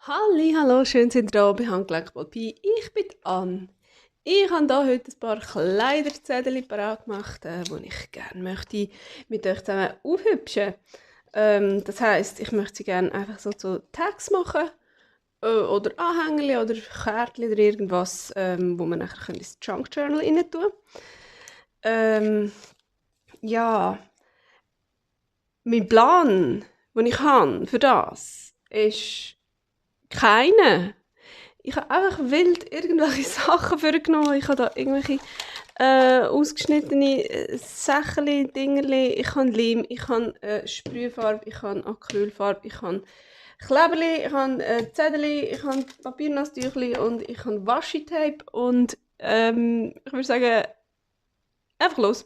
Halli, hallo, schön sind ihr da bei Handgelenk Pi. Ich bin Ann. Ich habe hier heute ein paar Kleiderzettel parat gemacht, die ich gerne möchte mit euch zusammen aufhübschen. Das heisst, ich möchte sie gerne einfach so zu Tags machen oder Anhängel oder Kärtchen oder irgendwas, wo man nachher ins Junk Journal rein tun kann. Ja, mein Plan, den ich habe für das, ist keiner. Ich habe einfach wild irgendwelche Sachen vorgenommen. Ich habe da irgendwelche ausgeschnittene Sächchen, Dingerli. Ich habe Leim, ich habe Sprühfarbe, ich habe Acrylfarbe, ich habe Kleberli, ich habe Zettelli, ich habe Papiernasstüchli und ich habe Washi-Tape. Und ich würde sagen, einfach los.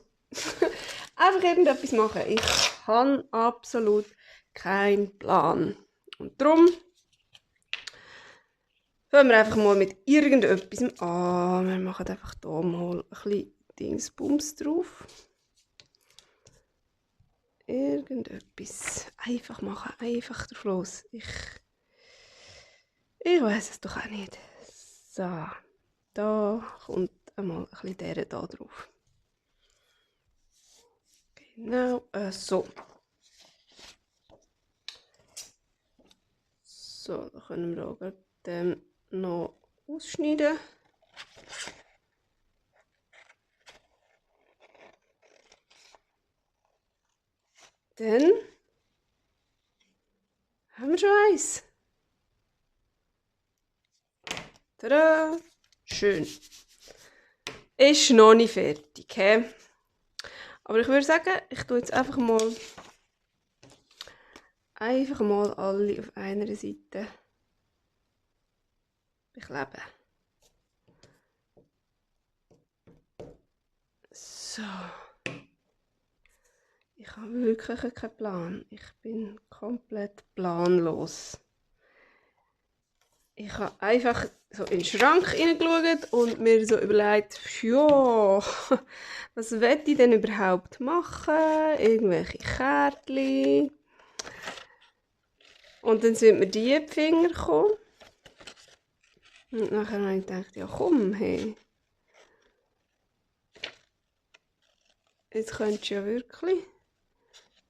Einfach irgendetwas machen. Ich habe absolut keinen Plan. Und darum fangen wir einfach mal mit irgendetwas an. Wir machen einfach hier mal ein bisschen Dingsbums drauf. Irgendetwas. Einfach machen, einfach drauf los. Ich weiß es doch auch nicht. So, da kommt einmal ein bisschen der da drauf. Genau, so. So, da können wir auch gerade noch ausschneiden. Dann haben wir schon eins. Tada! Schön. Ist noch nicht fertig, he? Aber ich würde sagen, ich tue jetzt einfach mal alle auf einer Seite bekleben. So. Ich habe wirklich keinen Plan. Ich bin komplett planlos. Ich habe einfach so in den Schrank hineingeschaut und mir so überlegt, ja, was will ich denn überhaupt machen? Irgendwelche Kärtchen. Und dann sind mir die in die Finger gekommen. Und nachher habe ich gedacht, ja komm, hey. Jetzt könntest du ja wirklich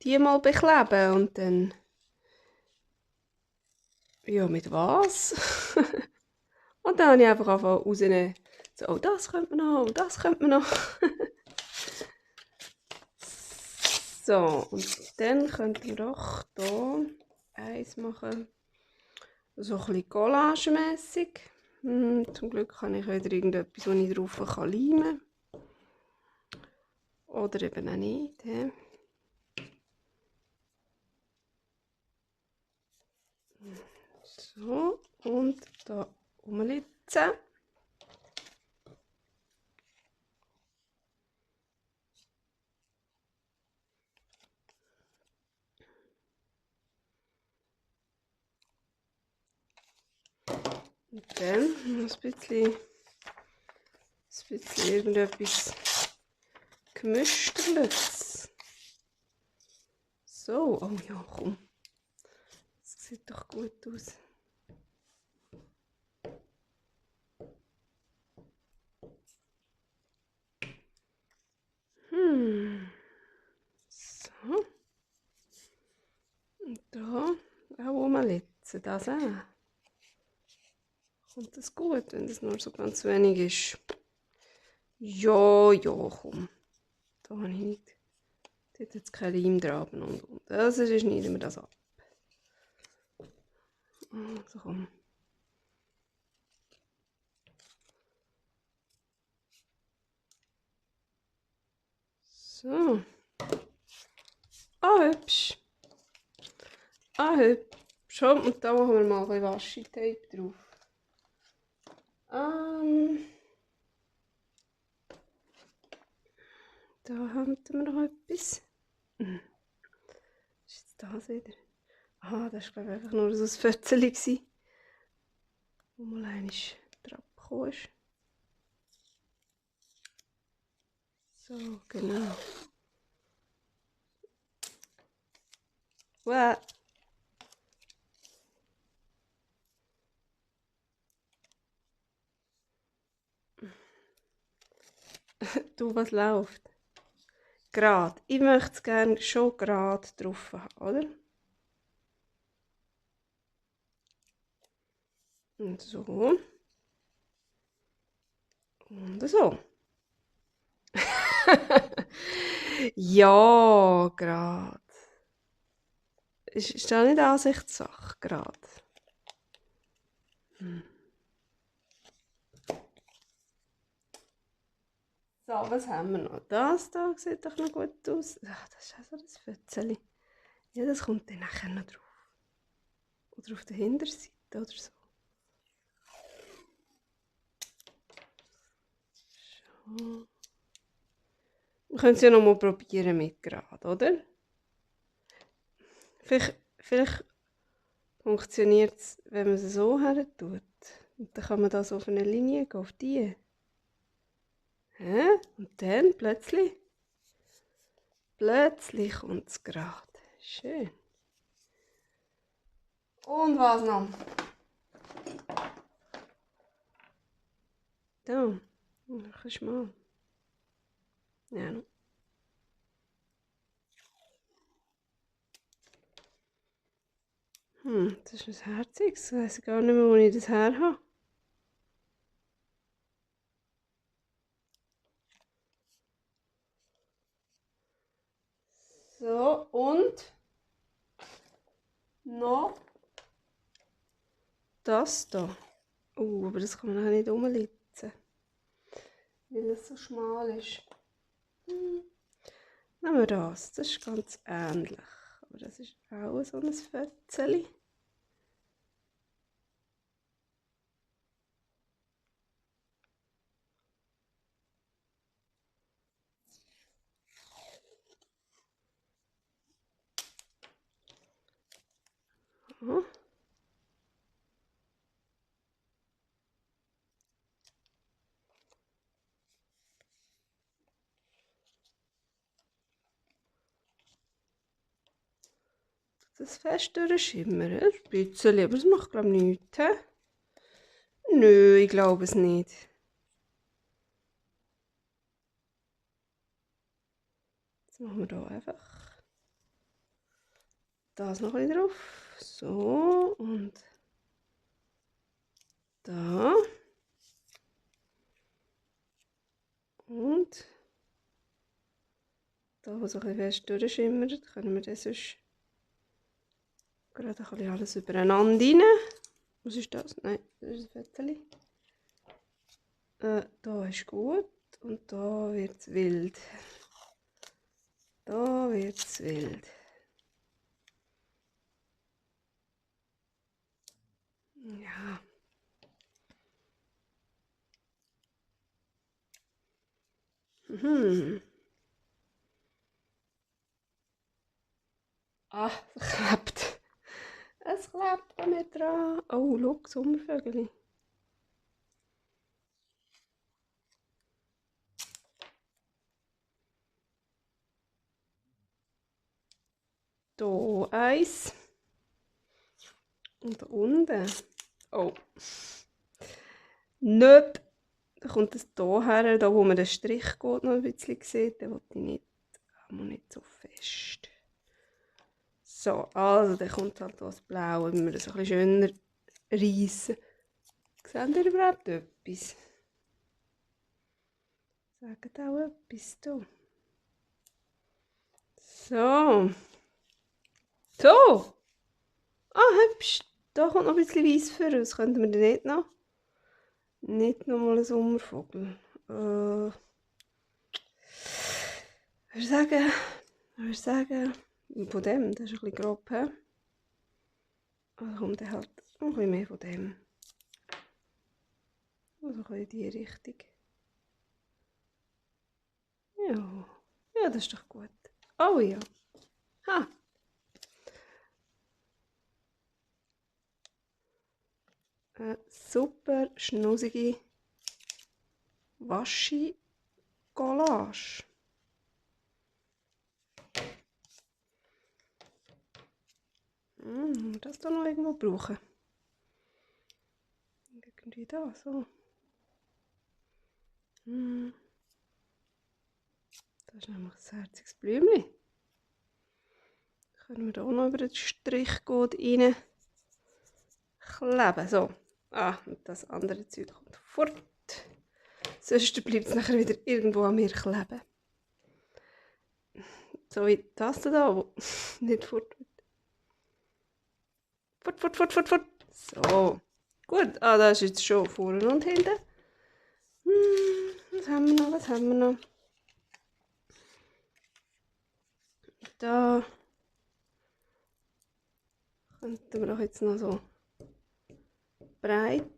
die mal bekleben und dann... Ja, mit was? Und dann habe ich einfach angefangen rauszunehmen. So, oh, das könnte man noch, oh, das könnte man noch. So, und dann könnten wir doch hier eins machen. So ein bisschen collagemässig. Zum Glück habe ich wieder irgendetwas, wo ich drauf leimen kann. Oder eben auch nicht. He. So, und da umlitzen. Und dann noch ein bisschen irgendetwas Gemischtes. So, oh ja, komm. Das sieht doch gut aus. So. Und da auch umlitzen, das auch. Kommt das gut, wenn das nur so ganz wenig ist? Ja, ja, komm. Da habe ich nicht. Da hat jetzt kein Leim dran und. Also schneiden wir das ab. Also komm. So. Ah, hübsch. Ah, hübsch. Schon, und da machen wir mal ein bisschen Washi-Tape drauf. Da haben wir noch etwas. Was ist jetzt das wieder? Aha, das war glaube ich einfach nur so ein Fötzeli, wo mal einmal drauf gekommen ist. So, genau. Wow. Du, was läuft? Gerade. Ich möchte es gerne schon gerade drauf haben, oder? Und so. Und so. Ja, gerade. Ist das nicht Ansichtssache, gerade? So, was haben wir noch? Das da sieht doch noch gut aus. Ach, das ist auch so das Fötzeli. Ja, das kommt dann nachher noch drauf. Oder auf der Hinterseite oder so. So. Wir können es ja noch mal probieren mit gerade, oder? Vielleicht funktioniert es, wenn man es so her tut. Und dann kann man das auf eine Linie gehen, auf die. Hä? Und dann plötzlich kommt es gerade. Schön. Und was noch? Da. Ein bisschen schmal. Ja, noch. Das ist ein herziges. Ich weiss gar nicht mehr, wo ich das her habe. So, und noch das da. Aber das kann man auch nicht umlitzen, weil es so schmal ist. Nehmen wir das. Das ist ganz ähnlich. Aber das ist auch so ein Fötzeli. Aha. Das fest durchschimmern. Ein bisschen, aber das macht, glaube ich, nichts. He? Nö, ich glaube es nicht. Jetzt machen wir hier einfach das noch ein bisschen drauf. So, und da. Und da, wo so ein bisschen fest durchschimmert, können wir das sonst gerade ein bisschen alles übereinander rein. Was ist das? Nein, das ist ein Fötzeli. Da ist gut und da wird es wild. Da wird es wild. Ja. Mhm. Ah, es klebt. Es klebt an mir dran. Oh, schau, Sommervögel. Hier eins. Und da unten. Oh. Nope. Da kommt es hier her, da wo man den Strich geht, noch ein bisschen sieht. Den will ich nicht, aber nicht so fest. So, also dann kommt halt das Blaue, wenn wir das ein bisschen schöner reissen. Seht ihr überhaupt etwas? Sagt auch etwas hier. So. So. Ah, hübsch. Da kommt noch ein bisschen Weiss vor. Was könnten wir denn nicht noch? Nicht nochmal ein Sommervogel. Ich würde sagen, von dem, das ist ein bisschen grob. He? Also kommt dann halt noch ein bisschen mehr von dem. Also ein bisschen in die Richtung. Ja. Ja, das ist doch gut. Oh ja. Ha. Eine super schnussige Waschi-Collage. Das da noch irgendwo brauchen. Irgendwie da, so. Das ist nämlich ein herziges Blümchen. Können wir hier noch über den Strichcode rein kleben. So. Und das andere Zeug kommt fort. Sonst bleibt es nachher wieder irgendwo an mir kleben. So wie das da, wo nicht fort wird. Fort. So. Gut, das ist jetzt schon vorne und hinten. Was haben wir noch? Da könnten wir doch jetzt noch so den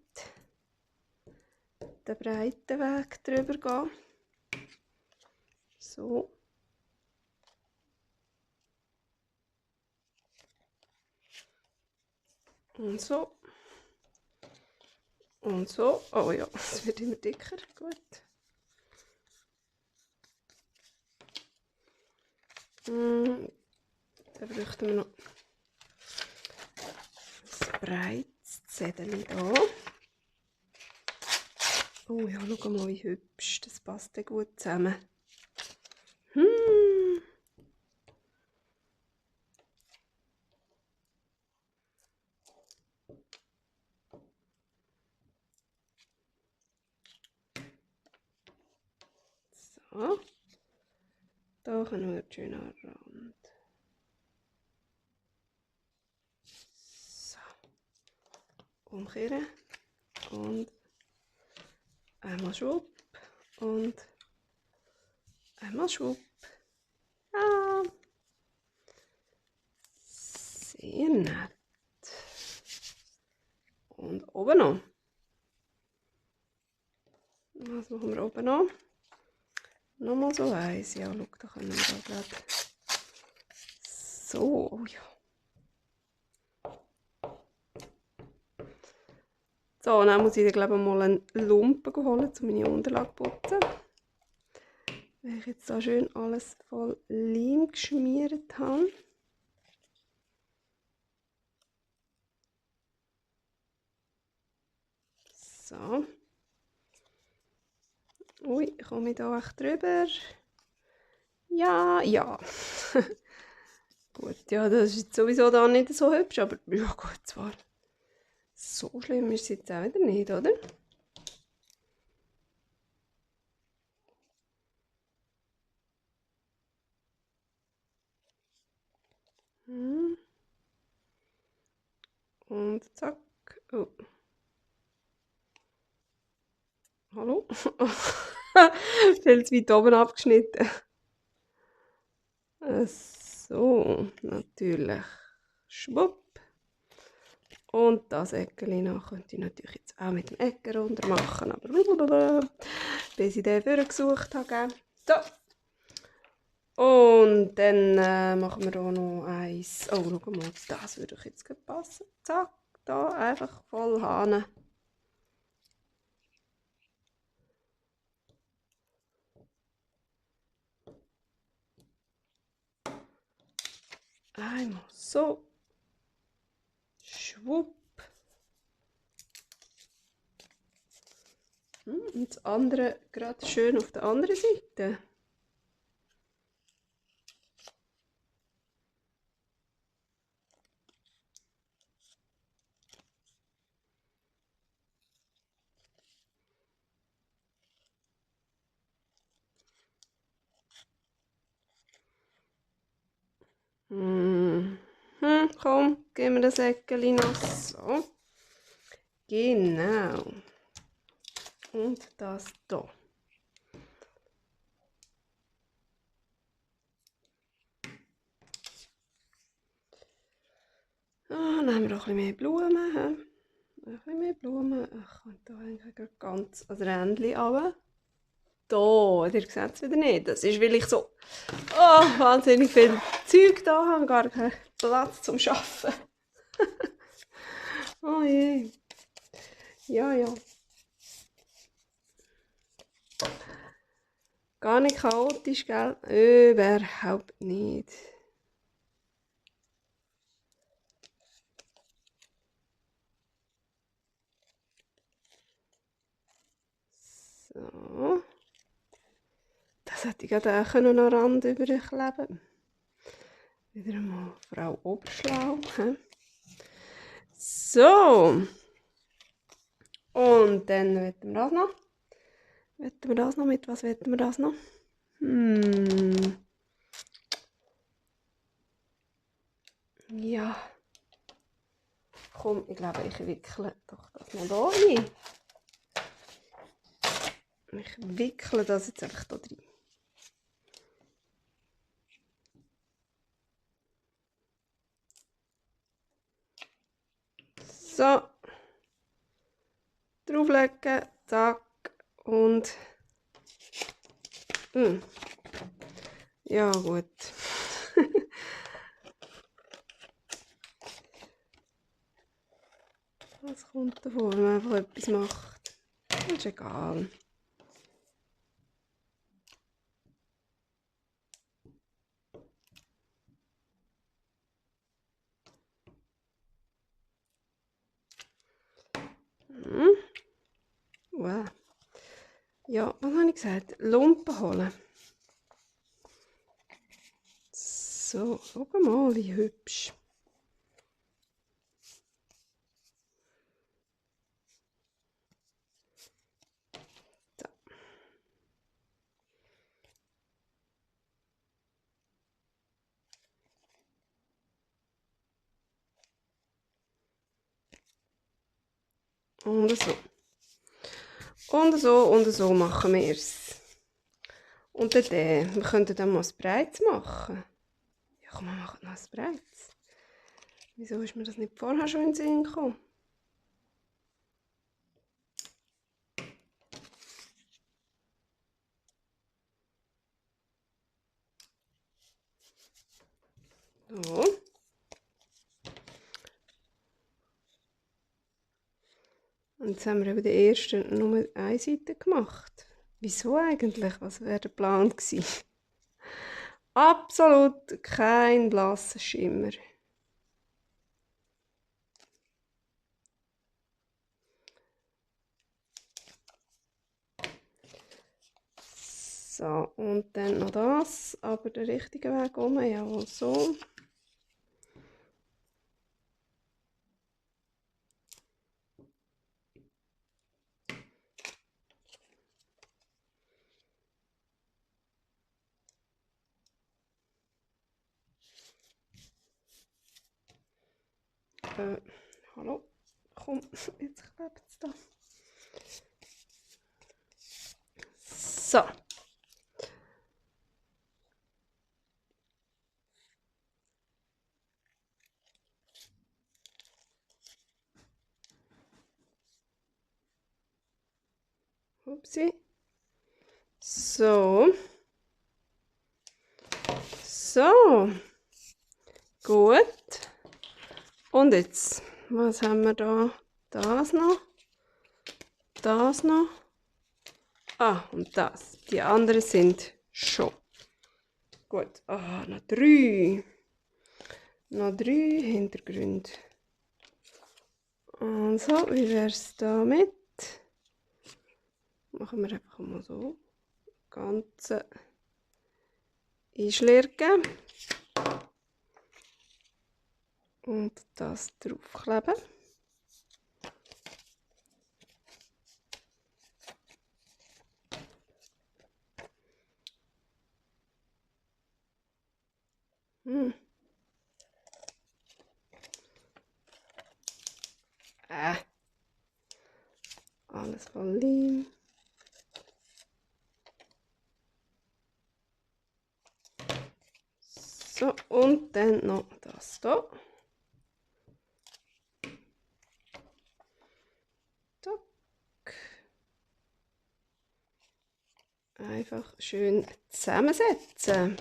breiten Weg drüber gehen. So. Und so. Und so. Oh ja, es wird immer dicker. Gut. Dann bräuchten wir noch ein breites Zettel hier. Oh ja, schau mal, wie hübsch. Das passt ja gut zusammen. So. Da können wir schön an den Rand. So. Umkehren. Und einmal schwupp. Und einmal schwupp. Ja. Sehr nett. Und oben noch. Was machen wir oben noch? Nochmal so eins. Ja, schau, da können wir da gerade. So, oh ja. So, dann muss ich glaube ich mal einen Lumpen holen, um meine Unterlage zu putzen. Weil ich jetzt da schön alles voll Leim geschmiert habe. So. Ui, komme ich da echt drüber? Ja. Gut, ja, das ist jetzt sowieso da nicht so hübsch, aber ja gut, zwar. So schlimm ist es jetzt auch wieder nicht, oder? Und zack. Oh. Hallo? Viel zu weit oben abgeschnitten. So, natürlich. Schwupp. Und das Eckchen noch könnte ich natürlich jetzt auch mit dem Ecken runter machen, aber bis ich den vorgesucht habe. So. Und dann machen wir hier noch eins. Oh, schau mal, das würde ich jetzt gut passen. Zack, da einfach voll Hahn. Einmal so. Schwupp. Und das andere gerade schön auf der anderen Seite. Komm, gib mir das Eckchen noch so. Genau. Und das hier. Dann haben wir noch ein bisschen mehr Blumen. Ein bisschen mehr Blumen. Ach, kommt da eigentlich ganz an das Rändchen runter. Da, ihr seht es wieder nicht. Das ist, weil ich so wahnsinnig viel Zeug da habe. Gar keinen Platz zum Arbeiten. Oh je. Ja. Gar nicht chaotisch, gell? Überhaupt nicht. So. Das hätte ich gerade auch noch einen Rand überkleben. Wieder einmal Frau Oberschlau. He? So. Und dann wetten wir das noch. Wetten wir das noch? Mit was wetten wir das noch? Ja. Komm, ich glaube, ich wickle doch das noch hier rein. Ich wickle das jetzt einfach hier rein. So. Drauflegen, zack. Und. Ja, gut. Was kommt davor, wenn man einfach etwas macht? Das ist egal. Wow. Ja, was habe ich gesagt? Lumpen holen. So, schau mal, wie hübsch. So. Und so. Und so und so machen wir es. Und dann, wir könnten dann mal ein Breites machen. Ja, komm, wir machen noch ein Breites. Wieso ist mir das nicht vorher schon in den Sinn gekommen? So. Und jetzt haben wir eben den ersten nur eine Seite gemacht. Wieso eigentlich? Was wäre der Plan gewesen? Absolut kein blasser Schimmer. So, und dann noch das, aber der richtige Weg um, jawohl, so. Hallo, komm, jetzt klebt es da. So. Upsi. So. So. Gut. Und jetzt, was haben wir da? Das noch. Das noch. Ah, und das. Die anderen sind schon. Gut. Ah, noch 3. Noch 3 Hintergründe. Also, wie wäre es damit? Machen wir einfach mal so. Ganze einschlirken. Und das draufkleben. Alles voll Leim. So, und dann noch das hier. Einfach schön zusammensetzen.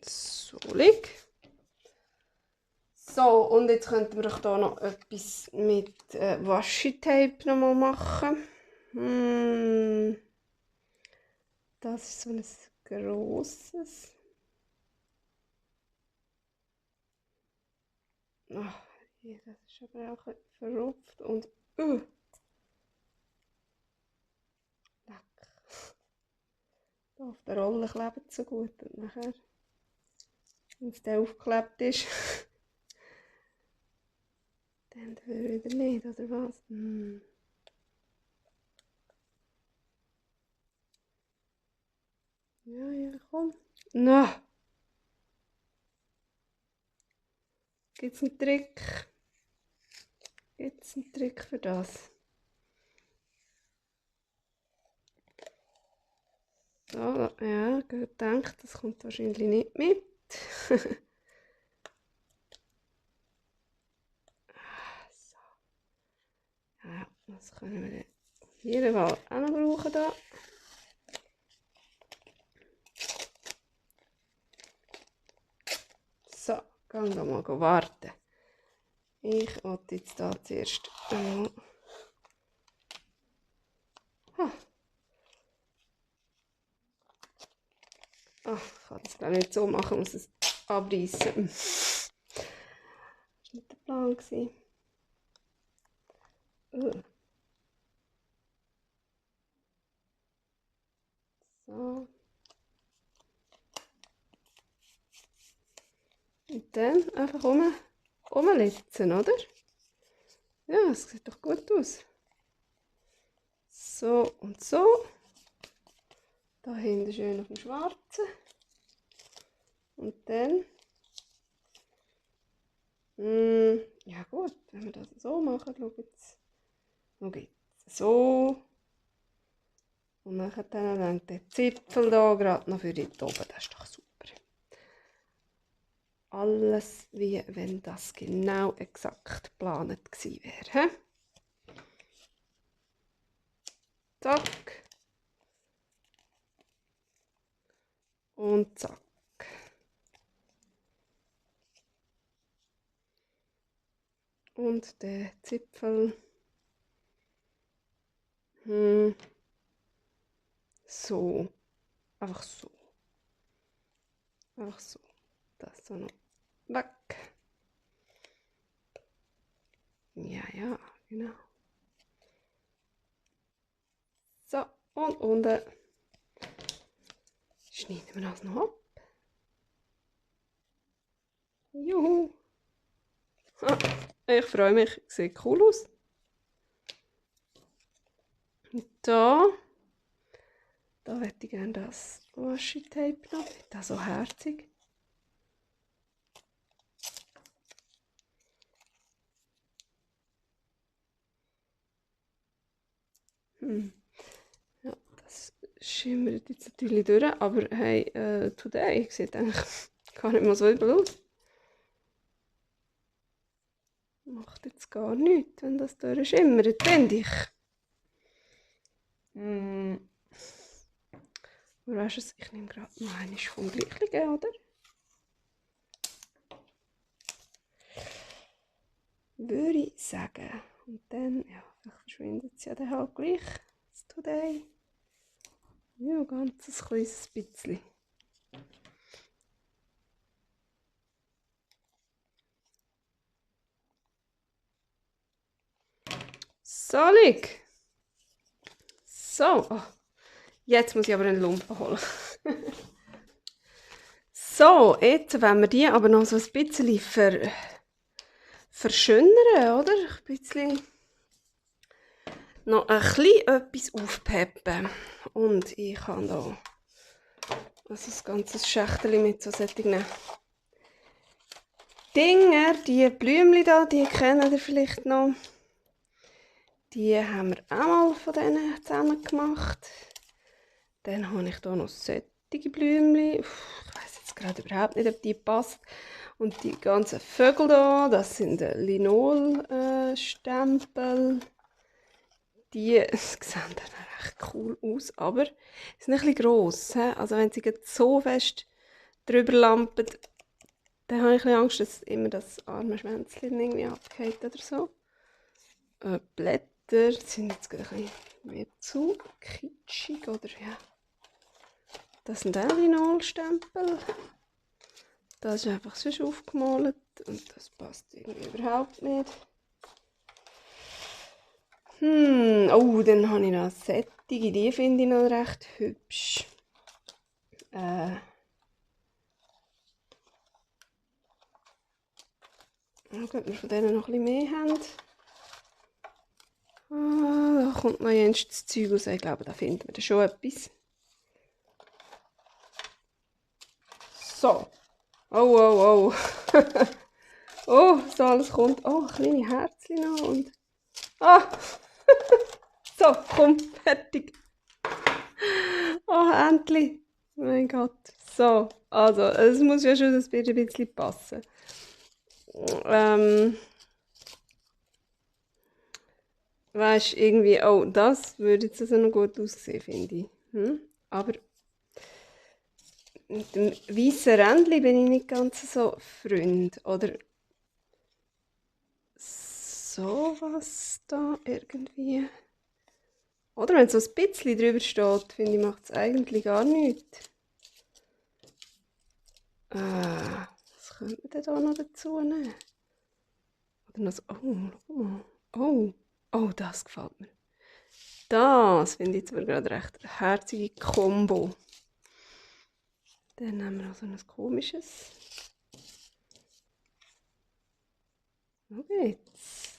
So liegt. So, und jetzt könnten wir doch hier noch etwas mit Washi-Tape nochmal machen. Das ist so ein grosses. Ach, das ist aber auch verrupft und leck. Da auf der Rolle klebt es so gut und nachher, wenn es dann aufgeklebt ist, dann wieder nicht, oder was? Ja, komm. Na! Gibt es einen Trick? Gibt es einen Trick für das? So, ja, gut gedacht, das kommt wahrscheinlich nicht mit. So. Ja, das können wir auf jeden Fall auch noch brauchen da. So, gehen wir mal warten. Ich wollte jetzt da zuerst einmal... ich kann das glaube nicht so machen, muss es abreißen. Das war nicht der Plan. So. Und dann einfach umlitzen, oder? Ja, das sieht doch gut aus. So und so. Da hinten schön auf dem Schwarzen. Und dann... ja gut, wenn wir das so machen, schau jetzt. So. Und dann lenkt der Zipfel da gerade noch für dort oben. Das ist doch super. Alles wie wenn das genau exakt geplant gewesen wäre. Zack. Und zack. Und der Zipfel. So. Einfach so. Einfach so. Das so noch weg. Ja, genau. So, und unten schneiden wir das noch ab. Juhu! Ich freue mich, sieht cool aus. Und da hätte ich gerne das Washi-Tape noch, das so herzig. Ja, das schimmert jetzt natürlich durch, aber hey, Today sieht eigentlich gar nicht mal so übel aus. Macht jetzt gar nichts, wenn das durchschimmert, finde ich. Aber weißt du, ich nehme gerade noch eine vom Gleichen, oder? Würde ich sagen. Und dann, ja, vielleicht verschwindet es ja dann halt gleich. Das Today. Ja, ganz ein kleines bisschen. Solig! So, oh, jetzt muss ich aber einen Lumpen holen. So, jetzt wollen wir die aber noch so ein bisschen verschönern, oder? Ein bisschen noch ein bisschen etwas aufpeppen. Und ich habe da also ein ganzes Schächtel mit so solchen Dinger. Die Blümchen da, die kennen ihr vielleicht noch. Die haben wir auch mal von denen zusammen gemacht. Dann habe ich hier noch solche Blümchen. Ich weiss jetzt gerade überhaupt nicht, ob die passen. Und die ganzen Vögel da, das sind Linolstempel. Die sehen dann recht cool aus, aber sind ein bisschen gross. Also wenn sie so fest drüber lampen, dann habe ich ein bisschen Angst, dass immer das arme Schwänzchen irgendwie abgeht oder so. Blätter sind jetzt ein bisschen mehr zu kitschig, oder ja. Das sind auch Linolstempel. Das ist einfach sonst aufgemalt und das passt irgendwie überhaupt nicht. Oh, dann habe ich noch sättige, die finde ich noch recht hübsch. Ob wir von denen noch ein bisschen mehr haben. Da kommt noch das Zeug raus. Ich glaube, da finden wir dann schon etwas. So. Oh. Oh, so alles kommt. Oh, kleine Herzchen noch und... Ah! So, komm, fertig. Oh, endlich. Mein Gott. So, also, es muss ja schon ein bisschen passen. Weißt du, irgendwie, oh, das würde jetzt also noch gut aussehen, finde ich. Aber mit dem weißen Rändchen bin ich nicht ganz so Freund. Oder sowas da irgendwie. Oder wenn so ein bisschen drüber steht, finde ich, macht es eigentlich gar nichts. Was könnte man denn da noch dazu nehmen? Oder noch so, oh, schau mal. Oh, das gefällt mir. Das finde ich zwar gerade recht eine herzige Kombo. Dann nehmen wir noch so ein komisches. Wo geht's?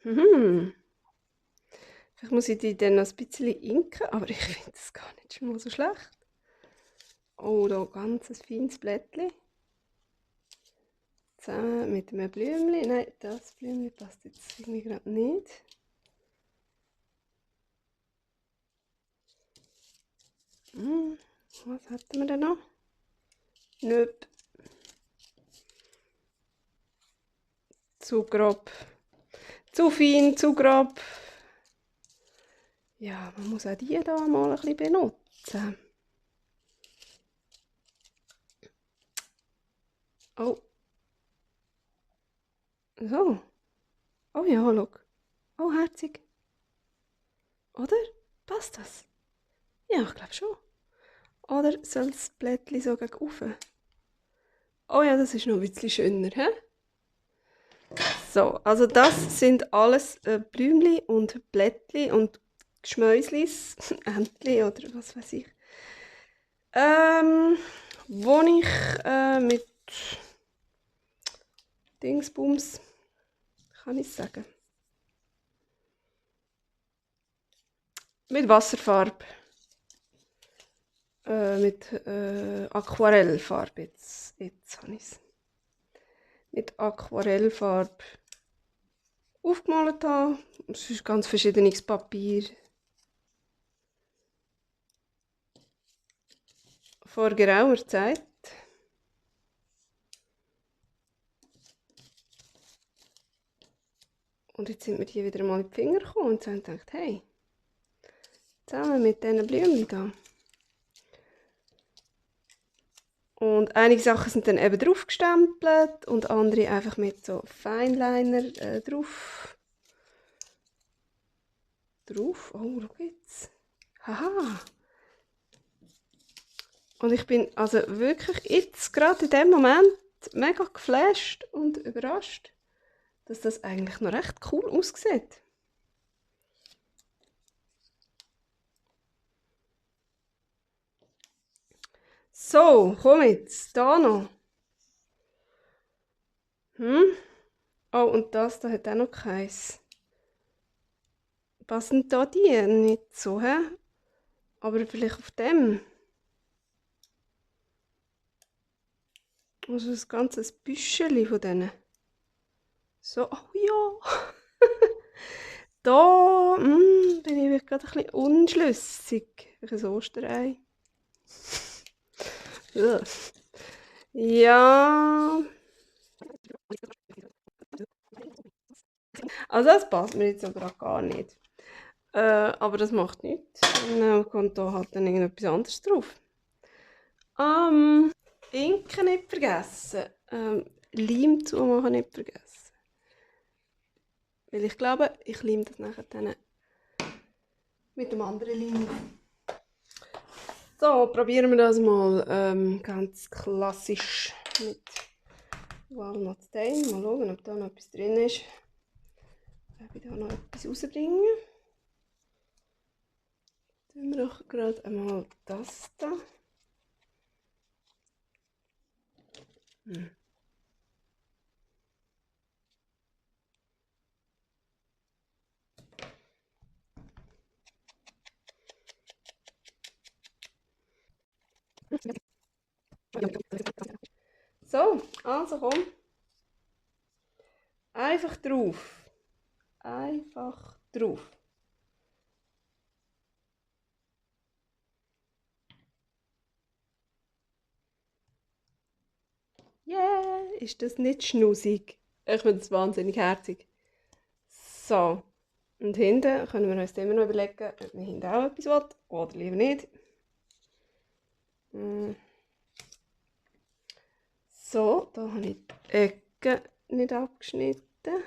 Vielleicht muss ich die dann noch ein bisschen inken, aber ich finde das gar nicht schon mal so schlecht. Oh, da ganz ein feines Blättchen. Zusammen mit einem Blümchen. Nein, das Blümchen passt jetzt irgendwie gerade nicht. Was hatten wir denn noch? Nöp. Zu grob. Zu fein, zu grob. Ja, man muss auch die hier mal ein bisschen benutzen. Oh. So. Oh ja, schau. Oh, herzig. Oder? Passt das? Ja, ich glaube schon. Oder soll das Blättchen so gegen oben? Oh ja, das ist noch ein bisschen schöner, hä? So, also das sind alles Blümchen und Blättchen und Geschmäuslis, Entchen oder was weiß ich. Wo ich mit Dingsbums, kann ich sagen, mit Wasserfarbe, mit Aquarellfarbe, jetzt habe ich es, mit Aquarellfarbe aufgemalt habe. Es ist ganz verschiedenes Papier. Vor geraumer Zeit. Und jetzt sind wir die wieder mal in die Finger gekommen und haben gedacht, hey, zusammen mit diesen Blümchen da. Und einige Sachen sind dann eben drauf gestempelt und andere einfach mit so Fineliner drauf. Oh, schau jetzt. Haha. Und ich bin also wirklich jetzt gerade in dem Moment mega geflasht und überrascht, dass das eigentlich noch recht cool aussieht. So, komm jetzt, da noch. Oh, und das da hat auch noch keins. Passen da die nicht so, hä? Aber vielleicht auf dem. Also das ganze Büscheli von denen. So, oh ja. Da bin ich gerade ein bisschen unschlüssig. Ein Osterei. Ja. Also das passt mir jetzt sogar gar nicht. Aber das macht nichts. Dann kommt da halt dann irgendetwas anderes drauf. Inken nicht vergessen. Leim zumachen nicht vergessen. Weil ich glaube, ich lime das nachher dann mit dem anderen Leim. So, probieren wir das mal ganz klassisch mit Walnut Stein. Mal schauen, ob da noch etwas drin ist. Ob ich da noch etwas rausbringen. Tun wir doch gerade einmal das da. So, also komm. Einfach drauf. Einfach drauf. Yeah, ist das nicht schnusig? Ich finde das wahnsinnig herzig. So, und hinten können wir uns immer noch überlegen, ob wir hinten auch etwas wollen oder lieber nicht. So, da habe ich die Ecken nicht abgeschnitten.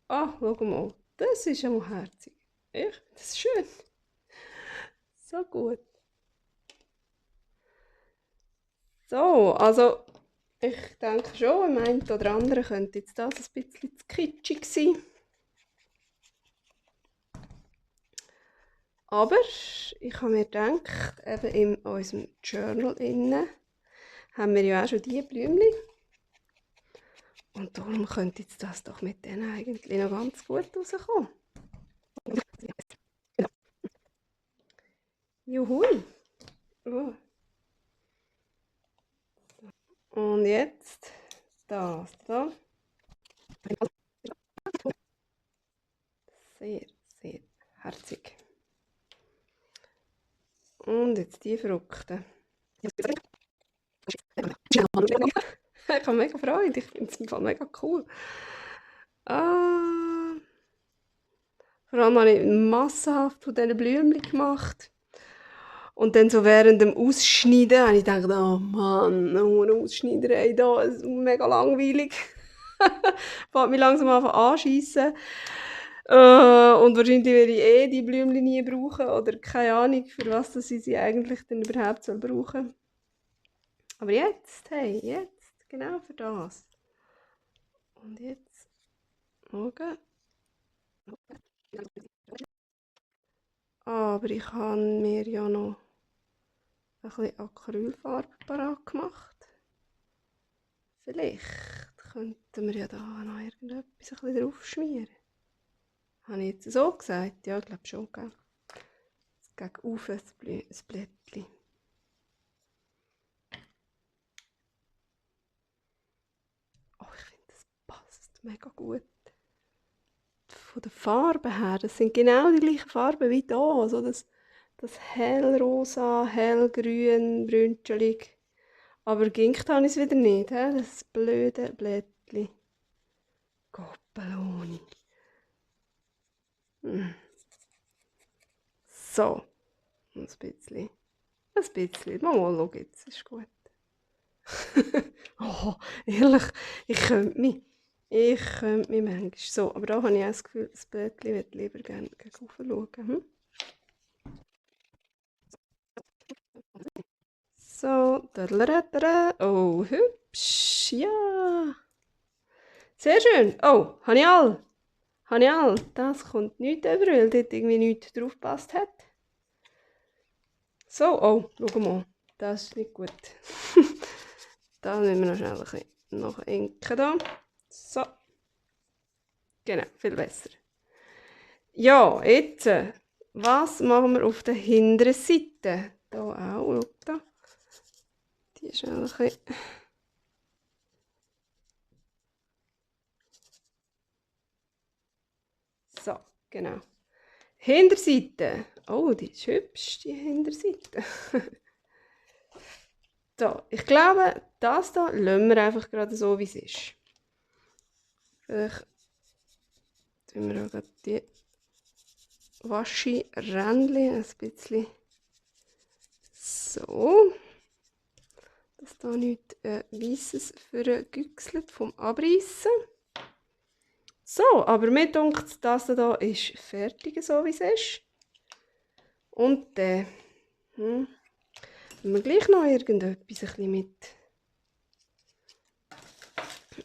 Ah, schau mal, das ist einmal herzig. Ich finde das schön. So gut. So, also ich denke schon, im einen oder anderen könnte jetzt das ein bisschen zu kitschig sein. Aber ich habe mir gedacht, eben in unserem Journal innen haben wir ja auch schon diese Blümchen. Und darum könnte jetzt das doch mit denen eigentlich noch ganz gut rauskommen. Juhui! Oh. Und jetzt das da. Sehr, sehr herzig. Und jetzt die Frukte. Ich habe mega Freude, ich finde es im Fall mega cool. Ah, vor allem habe ich massenhaft von diesen Blümchen gemacht. Und dann so während dem Ausschneiden habe ich gedacht, oh Mann, eine Ausschneiderei da, ist mega langweilig. Fängt mich langsam anschiessen. Und wahrscheinlich werde ich die Blümchen nie brauchen oder keine Ahnung, für was dass ich sie eigentlich dann überhaupt brauchen soll. Aber jetzt, hey, jetzt, genau für das. Und jetzt, schauen. Aber ich habe mir ja noch ein bisschen Acrylfarbe parat gemacht. Vielleicht könnten wir ja da noch irgendetwas ein bisschen drauf schmieren. Habe ich jetzt so gesagt? Ja, ich glaube schon, gell? Gegen auf ein Blättchen. Oh, ich finde, das passt mega gut. Von der Farbe her, das sind genau die gleichen Farben wie hier. Also das hellrosa, hellgrün, brünschelig. Aber ginkt habe ich es wieder nicht, he? Das blöde Blättchen. Goppeloni. So, ein bisschen. Ein bisschen. Mal schauen, jetzt ist gut. Oh, ehrlich, ich könnte mich. Ich könnte mich manchmal. So, aber da habe ich auch das Gefühl, das Blättchen würde lieber gerne gegen schauen. So, dadadadada. Oh, hübsch, ja. Sehr schön. Oh, habe ich all. Habe ich all. Das kommt nicht über, weil dort irgendwie nichts drauf gepasst hat. So, oh, schau mal. Das ist nicht gut. Da müssen wir noch schnell ein bisschen nachinken. Da. So. Genau, viel besser. Ja, jetzt, was machen wir auf der hinteren Seite? Hier auch, schau da. Die ist ein bisschen... So, genau. Hinterseite. Oh, die ist hübsch, die Hinterseite. So, ich glaube, das hier lassen wir einfach gerade so, wie es ist. Vielleicht tun wir auch gerade die Waschi-Rändchen ein bisschen so, dass da nichts Weisses vergüchselt vom Abreißen. So, aber mir denkt, das hier ist fertig, so wie es ist. Und dann wenn wir gleich noch irgendetwas ein bisschen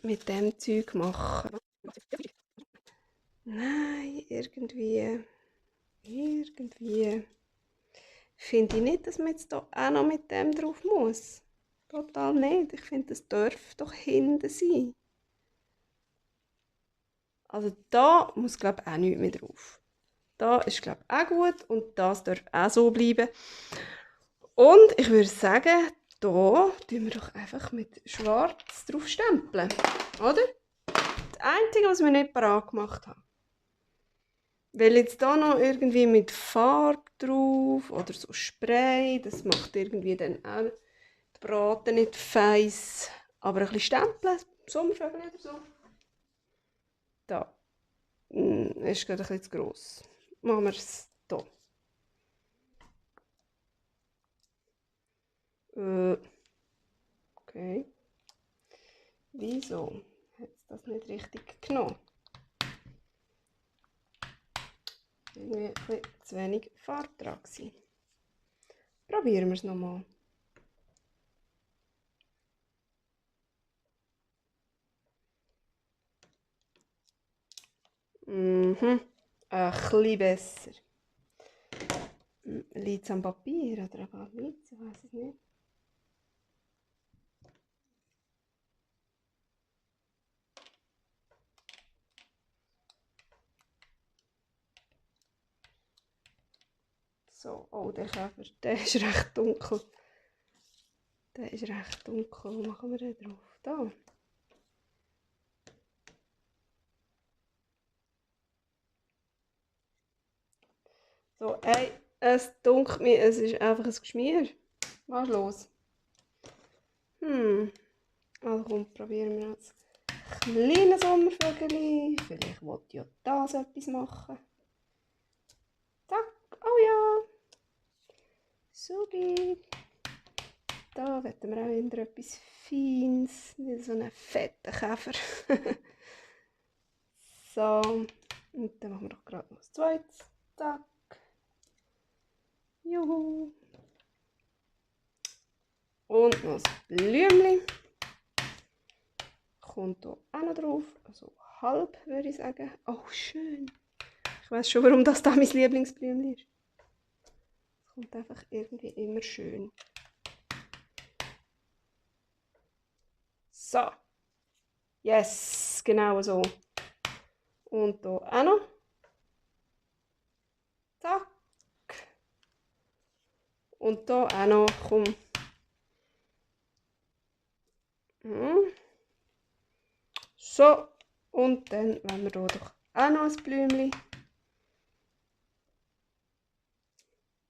mit dem Zeug machen. Nein, irgendwie finde ich nicht, dass man jetzt hier auch noch mit dem drauf muss. Total nicht. Ich finde, das darf doch hinten sein. Also da muss, glaube ich, auch nichts mehr drauf. Da ist, glaube ich, auch gut und das darf auch so bleiben. Und ich würde sagen, da tun wir doch einfach mit Schwarz drauf stempeln, oder? Das Einzige, was wir nicht parat gemacht haben. Weil jetzt da noch irgendwie mit Farbe drauf oder so Spray, das macht irgendwie dann auch die Braten nicht feiss. Aber ein bisschen stempeln, Sommervögel oder so. Da. Ist gerade ein bisschen zu gross. Machen wir es hier. Okay. Wieso hat es das nicht richtig genommen? Irgendwie ein bisschen zu wenig Farbe dran gewesen. Probieren wir es nochmal. Ein bisschen besser. Liegt es am Papier oder an Liegt ich weiß es nicht. So, oh, der Käfer, der ist recht dunkel. Der ist recht dunkel. Wo machen wir den drauf? Da. So, ey, es dunkelt mir, es ist einfach ein Geschmier. Was ist los? Also komm, probieren wir jetzt. Kleines Sommervögel. Vielleicht will ja das etwas machen. Zack, oh ja. Supi. Da wollen wir auch wieder etwas Feines. Nicht so einen fetten Käfer. So. Und dann machen wir doch gerade noch das zweites. Zack. Juhu. Und noch das Blümchen. Kommt hier auch noch drauf. Also halb, würde ich sagen. Oh, schön. Ich weiß schon, warum das da mein Lieblingsblümchen ist. Es kommt einfach irgendwie immer schön. So. Yes, genau so. Und hier auch noch. Zack. Und hier auch noch, komm. So. Und dann wollen wir hier doch auch noch ein Blümchen.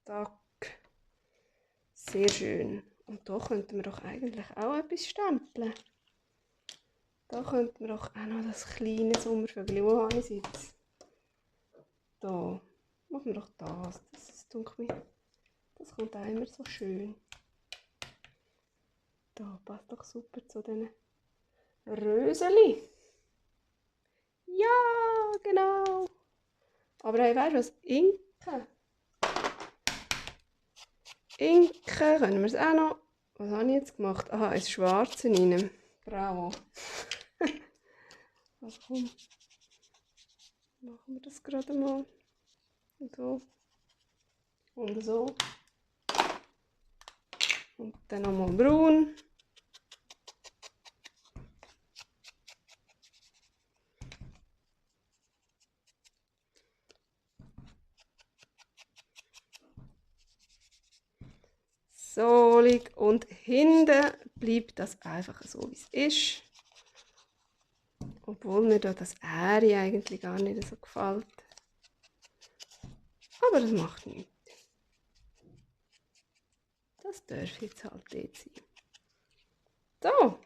Zack. Sehr schön. Und hier könnten wir doch eigentlich auch etwas stempeln. Da könnten wir doch auch noch das kleine Sommervögel. Wo habe ich es jetzt? Da. Machen wir doch das. Das ist dunkel. Das kommt auch immer so schön. Da passt doch super zu diesen Röseli. Ja, genau. Aber hey, weißt du was? Inken. Inken können wir es auch noch. Was habe ich jetzt gemacht? Aha, ein Schwarz in einem. Bravo. Also komm. Machen wir das gerade mal. Und so. Und so. Und dann nochmal braun. So, und hinten bleibt das einfach so, wie es ist. Obwohl mir da das Äri eigentlich gar nicht so gefällt. Aber das macht nichts. Das darf jetzt halt dort sein. So.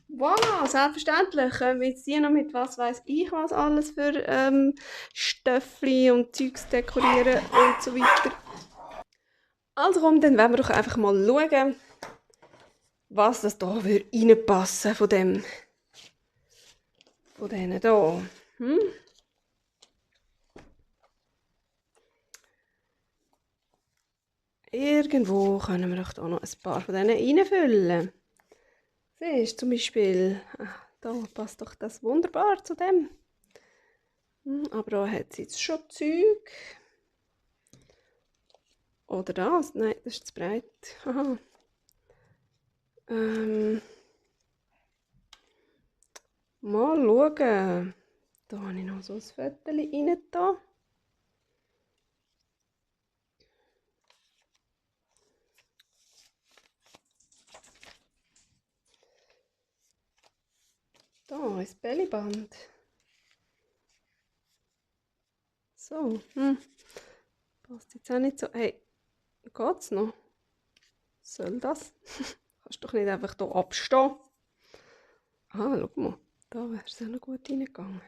Voilà, selbstverständlich können wir jetzt hier noch mit was weiß ich was alles für Stöffli und Zeugs dekorieren und so weiter. Also komm, dann wollen wir doch einfach mal schauen, was das da reinpassen von denen da. Irgendwo können wir doch da noch ein paar von denen reinfüllen. Siehst du zum Beispiel, da passt doch das wunderbar zu dem. Aber da hat sie jetzt schon Zeug. Oder das? Nein, das ist zu breit. Aha. Mal schauen. Da habe ich noch so ein Foto rein da. Da ist Bellyband. So, passt jetzt auch nicht so. Hey, geht's noch? Soll das? Kannst doch nicht einfach hier abstehen. Schau mal, da wäre es auch noch gut reingegangen.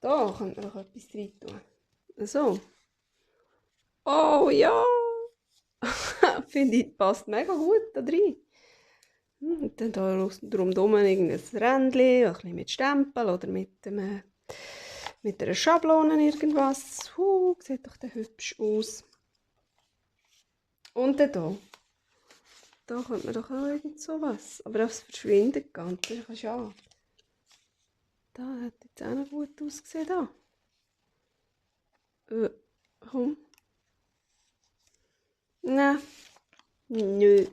Da könnte man noch etwas rein tun. So. Oh ja! Finde ich, passt mega gut da rein. Und dann da drumherum irgendein Rändchen, ein bisschen mit Stempel oder mit einer Schablone irgendwas. Sieht doch der hübsch aus. Und dann hier. Da könnte man doch auch irgend sowas. Aber das verschwindet ganz. Das ist schade. Da hat jetzt auch noch gut ausgesehen. Da. Komm. Nein. Nö.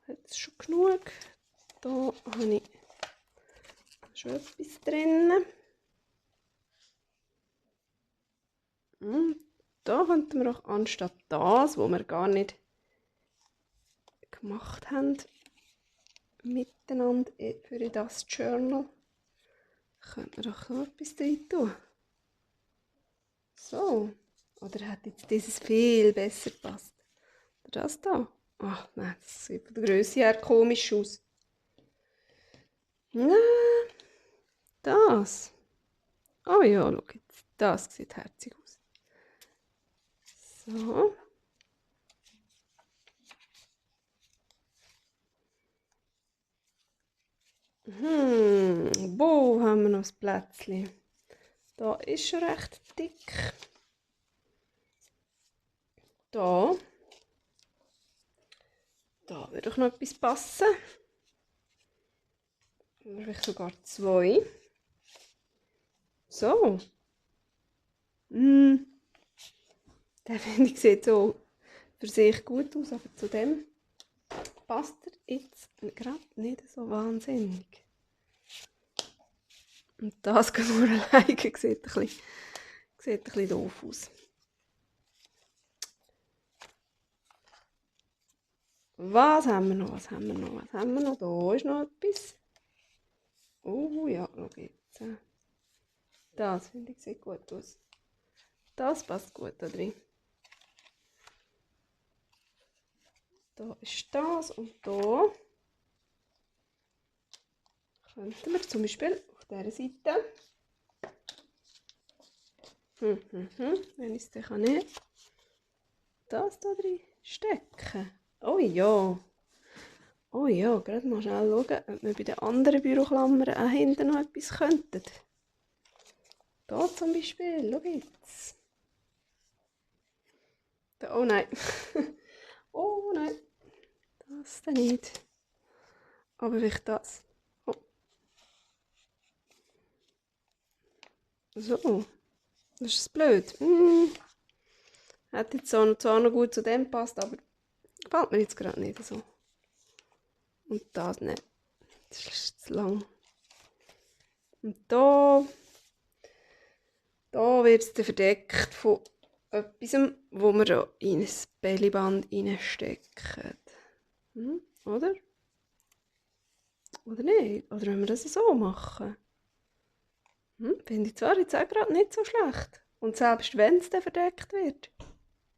Jetzt schon genug. Da habe ich schon etwas drin. Da könnten wir auch anstatt das, was wir gar nicht gemacht haben, miteinander für das Journal, könnten wir doch noch etwas drin tun. So. Oder hat jetzt dieses viel besser gepasst? Oder das da? Ach nein, das sieht von der Grösse her komisch aus. Nein, das. Oh ja, schau jetzt. Das sieht herzig aus. So. Wo haben wir noch das Plätzchen? Da ist schon recht dick. Da würde doch noch etwas passen. Vielleicht sogar 2. So. Der finde ich sieht so für sich gut aus, aber zu dem passt er jetzt gerade nicht so wahnsinnig. Und das nur alleine sieht ein bisschen doof aus. Was haben wir noch? Da ist noch etwas. Oh ja, schau jetzt. Das finde ich sieht gut aus. Das passt gut da drin. Da ist das und da könnten wir zum Beispiel auf dieser Seite, wenn ich es dann nicht, das da drin stecken. Oh ja, gerade mal schnell schauen, ob wir bei den anderen Büroklammern auch hinten noch etwas könnten. Da zum Beispiel, schau jetzt. Da, oh nein. Oh nein. Das dann nicht. Aber vielleicht das. Oh. So. Das ist blöd. Hat jetzt zwar noch gut zu dem passt, aber gefällt mir jetzt gerade nicht so. Und das nicht. Das ist zu lang. Und da wird es dann verdeckt von etwas, wo wir da in ein Bellyband reinstecken. Oder? Oder nicht? Oder wenn wir das so machen? Finde ich zwar jetzt auch gerade nicht so schlecht. Und selbst wenn es dann verdeckt wird,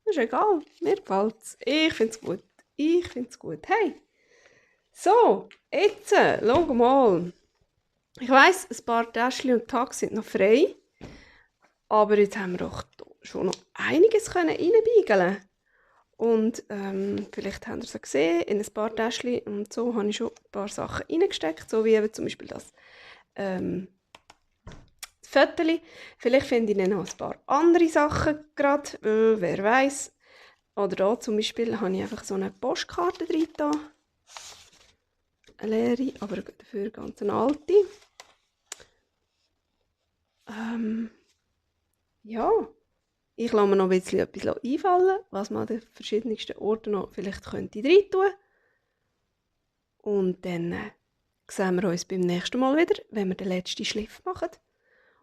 ist egal. Mir gefällt es. Ich finde es gut. Hey! So, jetzt, schau mal. Ich weiss, ein paar Täschchen und Tags sind noch frei. Aber jetzt haben wir auch schon noch einiges reinbeigeln. Und vielleicht habt ihr es gesehen, in ein paar Täschchen und so habe ich schon ein paar Sachen reingesteckt, so wie eben zum Beispiel das Fötterchen. Vielleicht finde ich dann noch ein paar andere Sachen gerade, wer weiß. Oder da zum Beispiel habe ich einfach so eine Postkarte drin. Eine leere, aber dafür ganz eine alte. Ja, ich lasse mir noch ein bisschen etwas einfallen, was man an den verschiedensten Orten noch vielleicht könnte rein tun. Und dann sehen wir uns beim nächsten Mal wieder, wenn wir den letzten Schliff machen.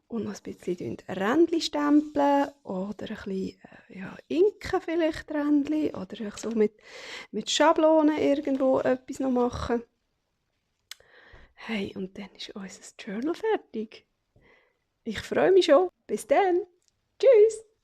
Und noch ein bisschen Rändchen stempeln oder ein bisschen inken vielleicht Rändchen oder so mit Schablonen irgendwo etwas noch machen. Hey, und dann ist unser Journal fertig. Ich freue mich schon. Bis dann. Tschüss.